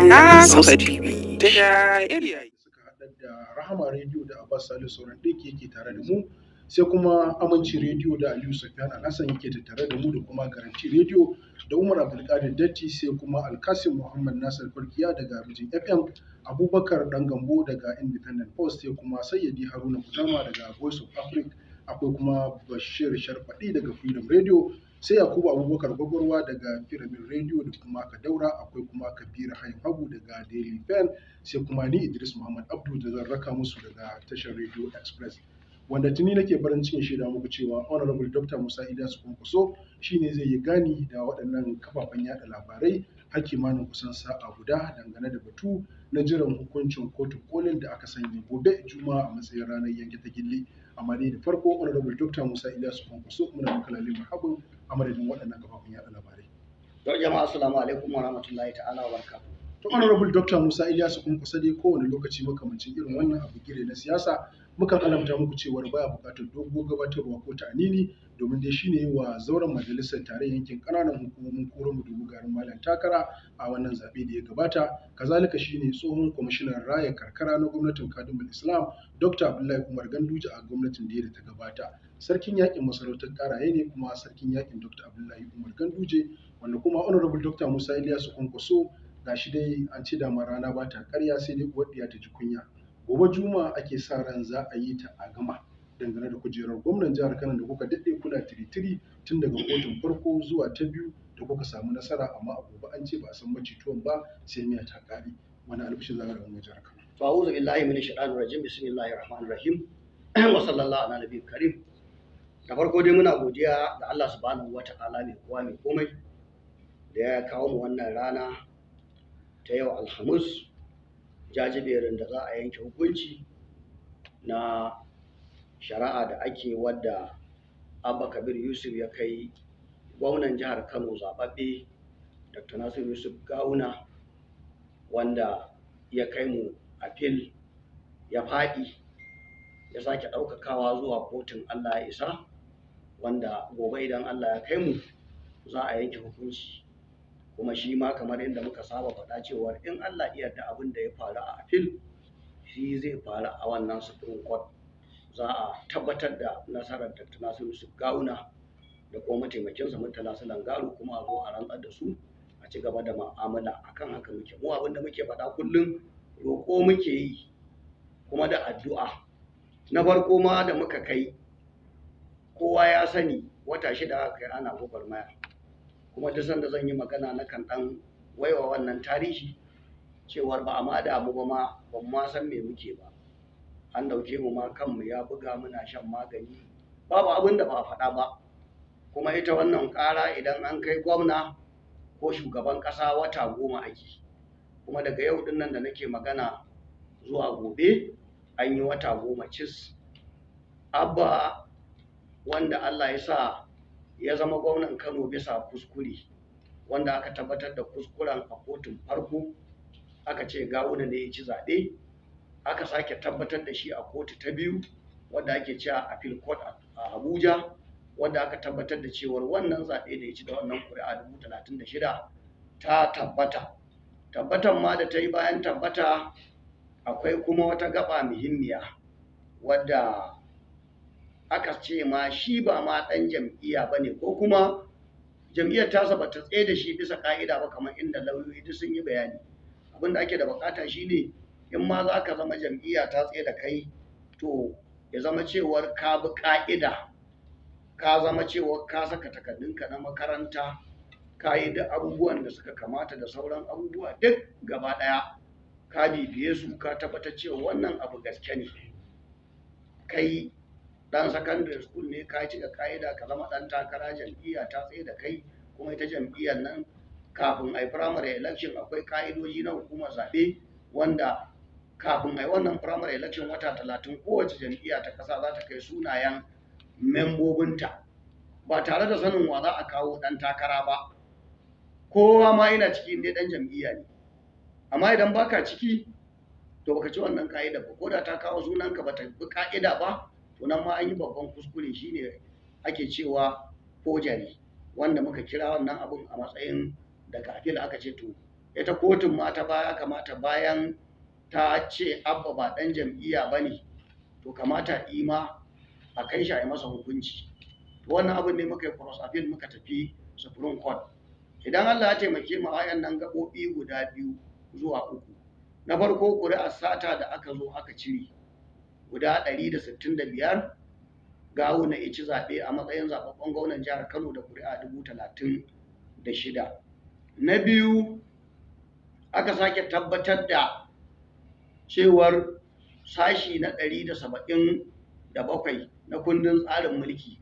Hausa TV tasha area. Suka haɗar da Rahama Radio da Abbas Salisu Sauran Ɗinki yake tare da mu, sai kuma Aminci Radio da Aliyu Sufyan Alhassan yake tattare da mu, da kuma Garanti Radio da Umar Abdulkadir Datti, sai kuma Alkasim Muhammad Nasir Farkiya daga Bijin FM, Abubakar Dan Gambo daga Independent Post, sai kuma Sayyadi Haruna Kutama daga Voice of Africa, akwai kuma Bashir Sharfaɗi daga Freedom Radio, sai Yakubu Abubakar Gwagwarwa daga Pyramid Radio da kuma Kadaura, akwai kuma Kabiru Hayin Hagu daga Daily Pen, sai kuma ni Idris Muhammad Abdu da zan raka musu daga tashar Radio Express. Wanda tuni nake farin cikin shaida muku cewa Honorable Dr. Musa Ilyasu Kwankwaso shine zai yi gani da waɗannan kafafen yada labarai har kimanin kusan sa'a guda dangane da batu na jiran hukuncin kotun kolin da aka sanya gobe Juma'a a matsayin ranar yanke ta gilli. Amma dai da farko, Honorable Dr. Musa Ilyasu Kwankwaso, muna maka lale marhabin a madadin waɗannan kafafen yada labarai. To jama'a, assalamu alaikum wa rahmatullahi ta'ala wa barakatuh. To, Honorable Dr. Musa Ilyasu Kwankwaso, dai kowane lokaci makamancin irin wannan abu gire na siyasa, mukan alamta muku cewar baya buƙatar doguwar gabatarwa ko ta'anini, domin dai shine wa zauren majalisar tarayyar yankin ƙananan hukumomin Kura Madobi Garin Malam takara a wannan zaɓe da ya gabata. Kazalika shine tsohon kwamishinan raya karkara na gwamnatin Kadimul Islam Dr. Abdullahi Umar Ganduje a gwamnatin da ta gabata. Sarkin yakin masarautar Karaye ne, kuma sarkin yakin Dr. Abdullahi Umar Ganduje, wanda kuma Honorable Dr. Musa Ilyasu Kwankwaso, gashi dai an ce dama rana ba ta karya sai dai uwar ɗiya ta ji kunya. Gobe Juma'a ake sa ran za a yi ta a gama dangane da kujerar gwamnan jihar Kano da kuka daɗe kuna tiritiri tun daga kotun farko zuwa ta biyu da kuka samu nasara, amma a gobe an ce ba a san macituwan ba sai miya ta ƙare. Wani albishir za a ga jihar Kano? To, a'udhu billahi minash shaitanir rajim, bismillahir rahmanir rahim, wa sallallahu ala nabiyil karim. Da farko dai muna godiya ga Allah subhanahu wata'ala mai kowa mai komai da ya kawo mu wannan rana ta yau Alhamis, jajiberin da za a yanke hukunci na shari'a da ake wadda Abba Kabir Yusuf ya kai gwamnan jihar Kano zaɓaɓɓe Dr. Nasiru Yusuf Gawuna, wanda ya kai mu appeal ya faɗi, ya sake ɗaukakawa zuwa kotun Allah ya isa, wanda gobe idan Allah ya kai mu za a yanke hukunci. Kuma shi ma kamar yadda muka saba faɗa cewar in Allah ya yarda, abin da ya faru a appeal shi zai faru a wannan Supreme Court. Za a tabbatar da nasarar Dr. Nasiru Yusuf Gawuna da kuma mataimakinsa Murtala Silan Garu, kuma a zo a rantsar da su a ci gaba da mu'amala. Akan haka muke. Mu abin da muke faɗa kullum, roƙo muke yi kuma da addu'a. Na farko ma da muka kai, kowa ya sani, wata 6 aka kai ana gwagwarmaya. Kuma duk sanda zan yi magana na kan ɗan waiwa wannan tarihi cewar ba a ma damu ba, ma ban ma san me muke ba. An ɗauke mu ma kanmu ya buga, muna shan magani, babu abin da ba a faɗa ba. Kuma ita wannan ƙara idan an kai gwamna ko shugaban ƙasa, wata 10 ake. Kuma daga yau ɗin nan da nake magana zuwa gobe an yi wata 10 cis. Abba, wanda Allah ya sa ya zama gwamnan Kano bisa kuskure, wanda aka tabbatar da kuskuren a kotun farko, aka ce Gawuna ne ya ci zaɓe, aka sake tabbatar da shi a kotu ta biyu wadda ake cewa Appeal Court a Abuja, wadda aka tabbatar da cewar wannan zaɓe da ya ci da wannan ƙuri'a 36,000 ta tabbata. Tabbatan ma da ta yi, bayan tabbata akwai kuma wata gaba muhimmiya wadda aka ce ma shi ba ma ɗan jam'iyya ba ne, ko kuma jam'iyyar tasa ba ta tsaye da shi bisa ƙa'ida ba, kamar inda lauyoyi duk sun yi bayani. Abin da ake da buƙata shine in ma za ka zama jam'iyya ta tsaye da kai, to ya zama cewar ka bi ƙa'ida, ka zama cewar ka saka takardunka na makaranta, ka yi duk abubuwan da suka kamata da sauran abubuwa duk gaba ɗaya, ka bibiye su, ka tabbatar cewa wannan abu gaske ne. Kai dan secondary school ne, ka cika ka'ida ka zama dan takara, jam'iyya ta tsaye da kai. Kuma ita jam'iyyar nan, kafin a yi primary election akwai ka'idoji na hukumar zaɓe, wanda kafin a yi wannan primary election wata 30, kowace jam'iyya ta ƙasa za ta kai sunayen membobinta ba tare da sanin wa za a kawo ɗan takara ba. Kowa ma yana ciki inda ɗan jam'iyya ne. Amma idan baka ciki, to baka ci wannan ka'ida ba. Ko da ta kawo sunanka ba ta bi ka'ida ba, to nan ma an yi babban kuskure, shine ake cewa forgery, wanda muka kira wannan abun a matsayin daga appeal aka ce to Ita kotun ma ta baya kamata bayan ta ce Abba ba ɗan jam'iyya ba ne, to kamata ima a kai shi a yi masa hukunci. To wannan abin ne muka yi cross appeal, muka tafi Supreme Court. Idan Allah ya taimake mu, ayan nan gaɓoɓi guda biyu zuwa uku. Na farko, ƙuri'ar sata da aka zo aka cire guda 165, Gawuna ya ci zaɓe a matsayin zaɓaɓɓen gwamnan jihar Kano da ƙuri'a 36,000. Na biyu, aka sake tabbatar da cewar sashi na 177 na kundin tsarin mulki